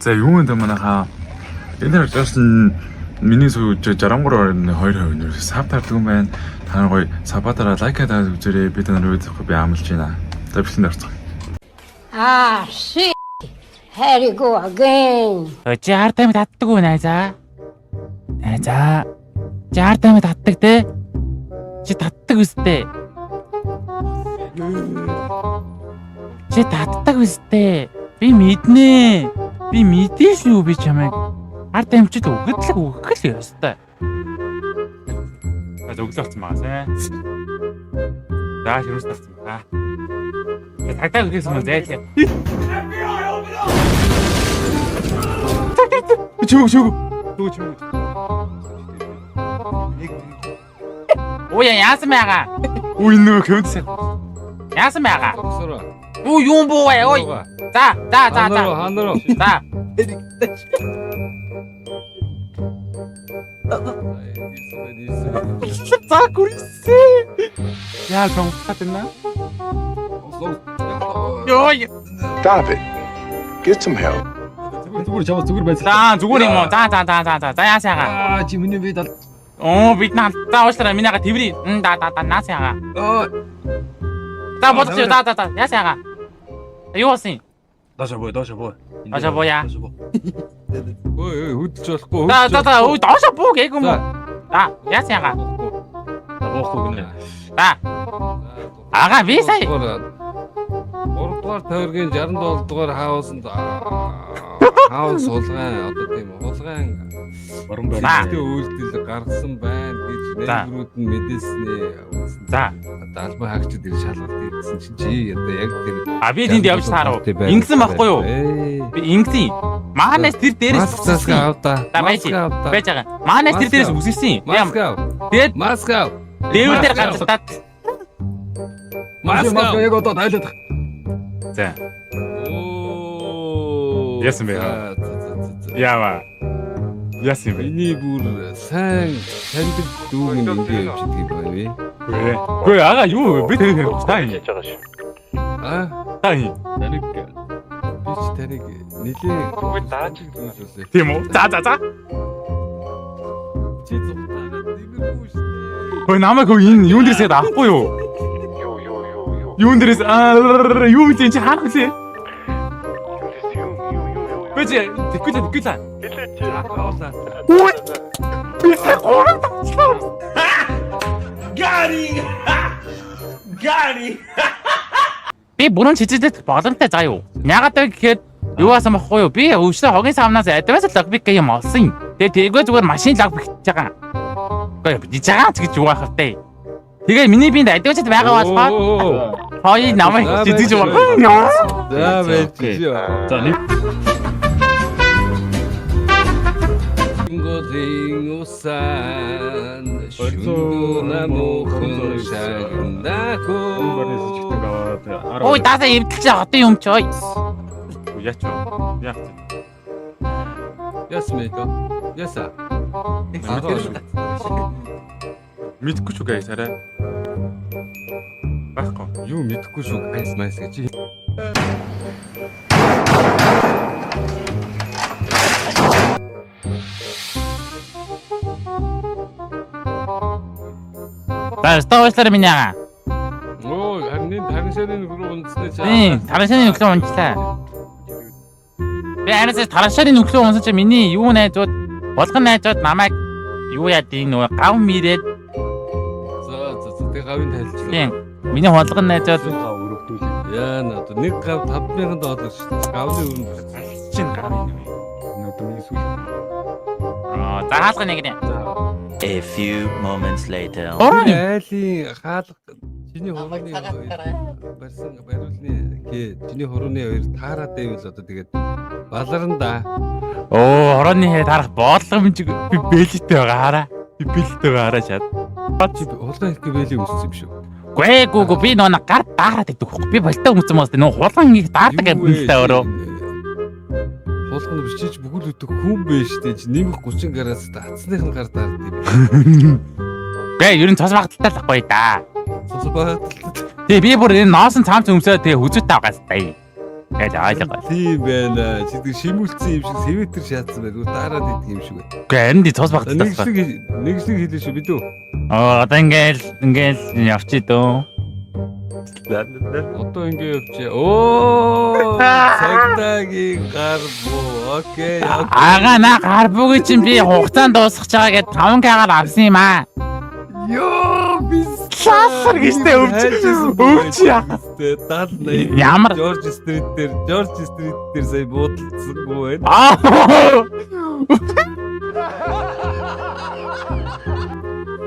За юу юм бэ манайхаа? Энэ дээр жаасан миний сүү 63.2% нэр sub тардаг юм байна. Та нар гоё sub аа дараа like аа дараад үзээрэй. Би та нарыг үзэхгүй би амлаж байна. За бичлэнд орцгоо. Ah, shit. Here you go again. Чи ард тамхи татдаг уу найзаа? Найзаа. Чи ард тамхи татдаг те? Чи татдаг үстэй. Чи татдаг үстэй. Би мэднэ. Би мэдээ шүү би чамайг. Ард тамхичд өгөдлөг өгөх л ёстой. За өглөө болсон байгаа сайн. За хэрүүс болсон байна. Тагтаа өгөхөөс өмнө зайлаа. Чүг чүг. Чүг чүг. Ууя яасан байгаа? Үу энэ нөгөө кемд сайн. Яасан байгаа? Уу юм буу вэ? Ой. За, за, за, за. Ханаруу. За. За гүрсээ. Яа томтат байна. Йой. Stop it. Get some help. Зүгээр чамаа зүгээр байцгаа. За зүгээр юм уу? За за за за за. За яасан байгаа? Аа чи миний би дал. Оо бид наа за уушлаарай миний ага тэврий. Да да да наас яага. Аа За бодож за за за яасан яага. Юу болсон юм? доошо боо доошо боо. Доошо бууя. Доошо боо. Ой ой хөдөлж болохгүй. За за за ой доошо буу гээгүй юм уу? За. За яасан яага. Боохгүй гинэ. За ага би сая 3 дугаар тойргийн 67 дугаар хаусанд хаус хулгайн одоо тийм хулгайн Баруун За. байрны үйлдэл гаргасан байна гэж За. найзрууд нь мэдээсний үндсэн за одоо албан хаагчид ир шалгалт хийсэн чинь чи одоо яг тэр а би тэнд явж таарав. Ингэсэн байхгүй юу? Би ингэсэн. Маанаас тэр дээрээс маск засга үсэрсэн. ав та. За байж Маск ав та. байж байгаа. Маанаас тэр дээрээс үсэрсэн. Яа Маск ав. тэгээд Маск ав. дээвэр дээр Маск ав. ганцтаад Маск ав. Яг одоо тайлаад. За. Оо. Яасан бэ? За, за, за, за, за. Яава. Яасан бэ? Миний бүр сайн таньдаг дүүг нь ингэ явж идэг юм байна вэ? Үгүй. Үгүй ага юу бэ? Би тэр та юм. Аа Та юм. таныг би ч таныг нилээ дааж зүйлүүлээ. Тийм үү? За за за. Чи зугтаагаад нэмэргүй шүү дээ. Хөөе намайг хөө энэ юун дээрээс авахгүй юу? Юун дээрээс аа юу гэж чи хаах вүлээ? Бэж тэггүй л тэггүй л. Явуулаа. Үгүй. Би сая гурав тавчлаа. би бүрэн чижидэд боломжтой заа юу. Ягаад вэ гэхээр юу асан бохгүй юу? Би өвчтө хогийн савнаас advanced lockpick гэх юм олсон. Тэгээ тэргээ зүгээр машин lockpick хийж байгаа. Үгүй хийж байгаа ч гэж юу байх вэ? Тэгээ миний биед advanced байгаа болохоор хоёр намайг чижиж байгаа. За байж чи. За нэг Голын усан шүндү намуухан шагнахөө. барны сэжигтэн аваад Ой даасаа эвдэлж байгаа хотын юм чи ой. Яач юу? Яах вэ? Яс мэйдо. Яса. Мэдхгүй ч үгүй арай. Байхгүй. Юу мэдэхгүй шүү айс майс гэж. За өстө уушлаарай миний ага. Оо харин энэ тараншааны нөхрөө унтсны чаа. Тийм, тараншааны нөхрөө унчлаа. Би араас тараншааны нөхрөө унсан чи миний юу найзууд болгон найзууд намайг юу яадیں нөгөө гав мэрээд За за за тэг гавын тайлчлаа. тийм миний хулган найзууд гав өрөвдүүлээ. Яа на одоо нэг гав 5000 доллар шүү дээ. Гавны өрөнд хүрсэн. Чин гав юм. Одоо миний сүүл. Аа, за хаалга нэг нэ. A few moments later. Гурван юм. Айлын хаалга чиний хурууны барьсан бариулны гэ чиний хурууны хоёр таарад байвал одоо тэгээд баларна да. Оо, хорооны хэ тарах боломж би бэлэгтэй байгаа хараа. Би бэлэгтэй байгаа хараа шат. Чи хулгай хийх бэлийг өссөн юм шүү. Гүй гүү гүү би нөгөө нэг гар даарад идэх хөөх. Би болтой өмцөн моос нөгөө хулган их даардаг Юу вэ? юм л та өөрөө. Хулган биш чи бүхэл өдөх хүн байж тээ чи нэмэх 30 гараас татсных нь гар даард юм. Гүй ер нь цус багталтай л ахгүй да. Цус багтал. Тэгээ би бүр энэ носон цаамц өмсөө тэгээ хүзүүтэй байгаа стай. Тэгэл ойлгоо. Тийм байна. Чи тэг шимүүлсэн юм шиг сэвэтэр шаацсан байна. Дараад идэх юм шиг байна. Үгүй харин тий цус багтдаг. Нэг шиг хэлээ шүү бидүү. Аа одоо ингээл явчих дөө. Одоо ингэ явчих. Оо, цагдаагийн гар буу. Окей. Ага на гар буугийн чинь би хугацаанд дуусгаж байгаа гэд 5К-гаар авсан юм аа. Йоо, би Ласар гэжтэй өвч яах. 70 80. Ямар Жорж стрит дээр сая буудалцсангүй байна. Аа.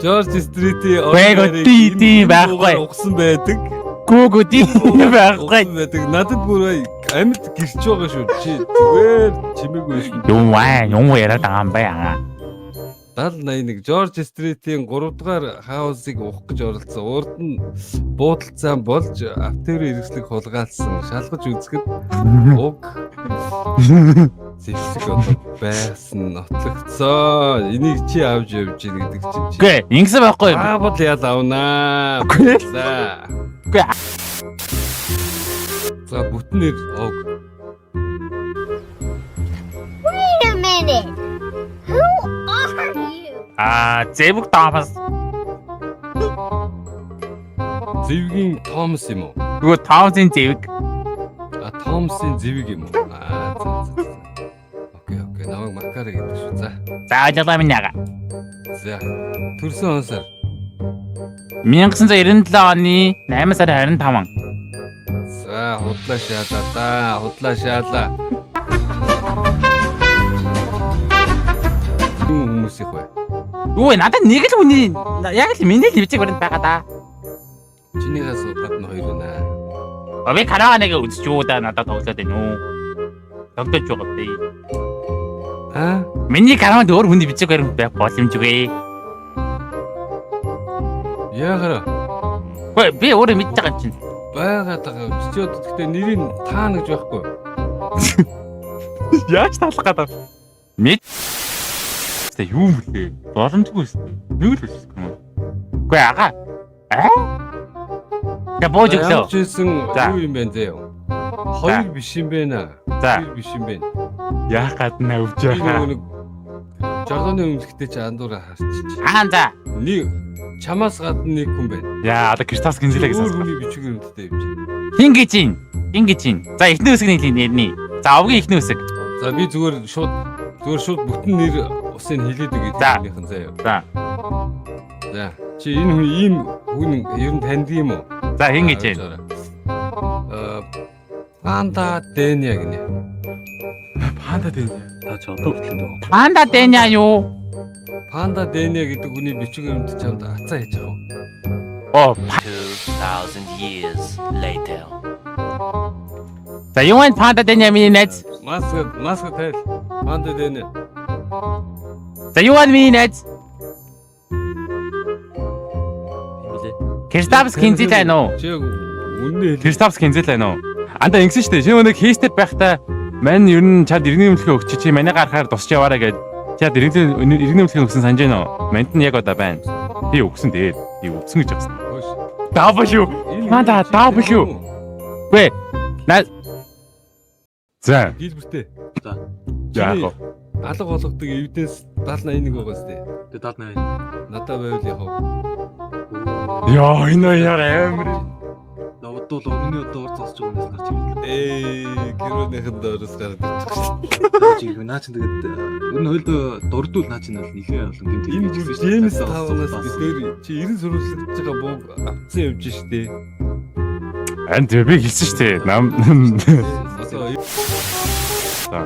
Жорж стритийн Үгүй тий байхгүй. Угсан байдаг. Гүгү тий байхгүй. Угсан байдаг. Надад бүр амьд гэрч байгаа шүү. Чи зүгээр чимээгүй шүү. Юм аа, юм яриад байгаа юм бэ аа. 70 81 Жорж стритийн 3 дугаар хаусыг ухах гэж оролцсон. Урд нь буудалцаан болж автөрийн хэрэгслэг хулгайлсан. Шалгаж үзэхэд уг зэвсэг одоо байсан нотлогдсон. Энийг чи авч явж гин гэдэг чинь чи. Үгүй, ингэсэн байхгүй. Аавал ял авнаа. За. Үгүй. За бүтэн нэр ог. Wait a minute. Who are you? Аа, зэвэг Томас. Зэвгийн Томас юм уу? Үгүй, Томсын зэвэг. А Томсын зэвэг юм уу? Аа за за за. Окей, намайг Макари гэдэг шүү. За. За ойлголоо минь яга. За. Төрсөн он сар. 1997 оны 8 сарын 25. За, худлаа шаалаа да. Худлаа шаалаа. Юу хүмүүс их вэ? Үгүй, надад нэг л хүний яг л миний л бичиг баримт байгаа да. Чинийхээс гадна хоёр байна. Би караа нэг үзэж юу да надад тоглоод байна уу? Тоглож байгаа би. Аа? Миний караанд өөр хүний бичиг баримт байх боломжгүй. Яахара? Үгүй, би өөрөө мэдж байгаа юм чинь. Байгаад байгаа юм. Чи одоо гэхдээ нэрийг таана гэж байхгүй. Яаж таалах гэдэг вэ? Мэд. Тэ юу юм бэлээ? Боломжгүй шүү дээ. Нэг л хэлсэн юм. Үгүй ага. Аа? Я бууж өглөө. Ямар ч хэлсэн юу юм бэ зэ юу? Хоёр биш юм бэ наа. За. Хоёр биш юм бэ. Яах гээд нэ өвж Би яхаа. нөгөө нэг жолооны өмлөгтэй чи андуураа харчиж. Аа за. Нэг чамаас гадна нэг хүн байна. Яа, одоо Кристос Гинзелэг Өөр гэсэн. хүний бичиг баримттай юм чи. Хин гэж юм. Хин гэж юм. За эхний үсэг нэг нэрний. За овгийн эхний үсэг. За би зүгээр шууд бүтэн нэр усын хэлээд өгье За. тэрнийхэн заяа. За. За. Чи энэ хүн ийм хүн ер нь таньдаг юм уу? За хин гэж юм. Панда Дэня гинэ. Панда дэн. Та чи одоо хүртэл энэ байгаа. Панда Дэня юу? Панда Дэня гэдэг хүний бичиг баримт чамд ацаа хийж байгаа юм. Оо. 2000 years later. За юу вэ Панда Дэня миний найз? Маск тайл. Панда Дэня. За юу вэ миний найз? Юм бэлээ. Кристапс Кинзэл байна уу? Чи яг үннээ хэл. Кристос Гинзел байна уу? Анда ингэсэн шүү дээ. Шинэ өнөг хийстэй байхдаа мань ер нь чад иргэний өмнөлгөө өгч чи манай гарахаар тусч яваарай гэж чад иргэний өмнөлгөө өгсөн санаж байна уу? Манд нь яг одоо байна. Би өгсөн дээ. Би өгсөн гэж байна. Хөөш. W. Энэ Панда хүн чи W. Үгүй. На За. Гилбертэй. За. Яах вэ? Алга болгодог эвиденс 70 81 байгаа сте. Тэгээ 70 81. Надад байвал яах вэ? Яа, энэ яар амар. Навдуул өмнө одоо урд сонсож байгаа хүмүүс гарч ирлээ. Ээ, гэрүүнийхэн доороос гараад ирчих. Гарч ирэх. Наа чин тэгээд ер нь хоёулдоо дурдвал наа чин бол нэлээ олон гэмт Энэ хэрэг хийжсэн шүү дээ. Джеймс Цагдаа Таунаас болсон. би дээр чи 90 сүрүүлэгдэж байгаа бууг авцсан явж штэ. Ан тэр би хэлсэн шүү дээ. Нам Одоо За.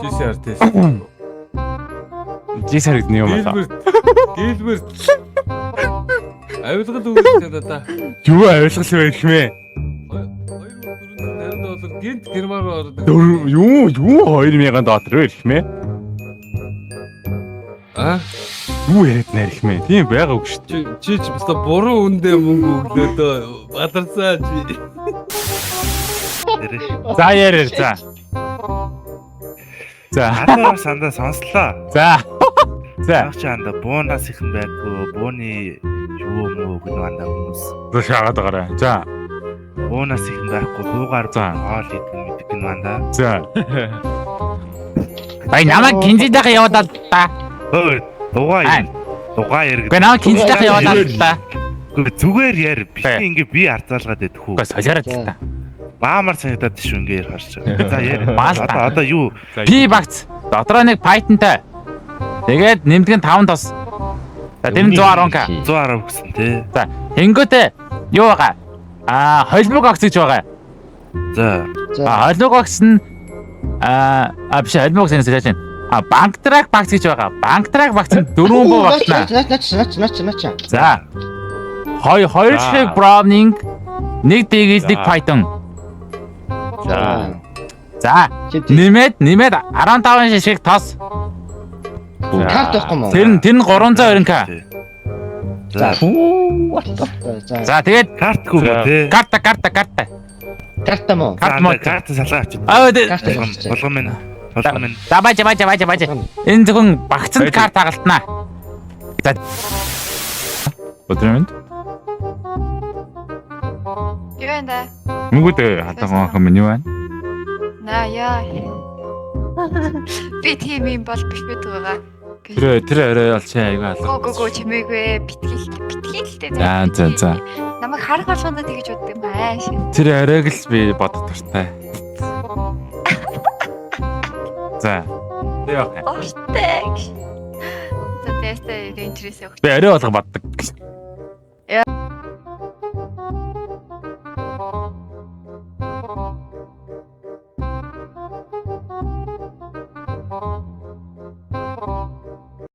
GCR тест. Жисар гэдэг нь юм аа. Гилберт. Гилберт. Авилгал өгөх надаа. Юу авилгал вэ гэх мэ? 2450 доллар гинт герман руу ордог. Дөрв юу 2000 доллар вэ гэх мэ? А? Юу яриад нэр их мэ? Тийм байгаагүй шүү дээ. Чи ч баста буруу үндэ мөнгө өглөө дөө. Бадарсаа чи. За яриар за. За. Андаа сандаа сонслоо. За. За. Наач андаа буунаас их юм байдгүй. Бууны юу муу гэнэ андаа хүмүүс. За шаагаад байгаарай. За. Буунаас их байхгүй буугаар За. хоол идэх мэддэг гин байна да. За. Бай намайг кинзидэхэ явуулаад та. Өө дугаа Аа. яар. Дугаа яар Үгүй намайг кинзидэхэ явуулаад та. Үгүй зүгээр яар. Би Тэ. ингээ би арзаалгаад идэх үү. Үгүй солиороод л та. Баамар санагдаад шүү ингээ ярих шиг. За яар. Баал та. Одоо юу? Пи багц. Дотроо нэг Python-тай. Тэгээд нэмдэг нь 5 тос. За тэр нь 110к. 110 гэсэн те. За тэнгүүтээ юу байгаа? Аа, холимог огц гэж байгаа. За. А холимог огц нь аа а биш холимог огц энэ яаж байна? А банктрак багц гэж байгаа. Банктрак багц нь дөрвөн буу багтана. Наач наач наач наач. За. Хоёр хоёр За. шиг Browning, нэг дигэл нэг За. Python. За. За нэмээд нэмээд 15 шиг тос. Карт байхгүй мó? Тэр нь 390к. За. За. За тэгээд Картгүй мө те. карта карта карта. Карта мó? Карт мó. Карт салгаа авчих. Аа тэ- Карт авчих. Болгон минь. Болгон минь. За баж баж баж баж. Энэ зөвхөн багцанд карт хагалтнаа. За Өдрийн мэнд. Юу вэ да? Мөнгөд хатан охин минь юу байна? На яа. Би тийм юм бол биш байдаг байгаа. Тэр тэр орой олчих айгүй алга. Гоо гоо гоо чимээгүй битгий л битгий л дээ. За за за. Намайг харах болгондоо тэгэж боддог юм ааш. Тэр оройг л би бодох дуртай. За. Тэг явах юм. Уртай гэж. За тэстэй ренжрээс өгч. Би орой болго боддог. Яа.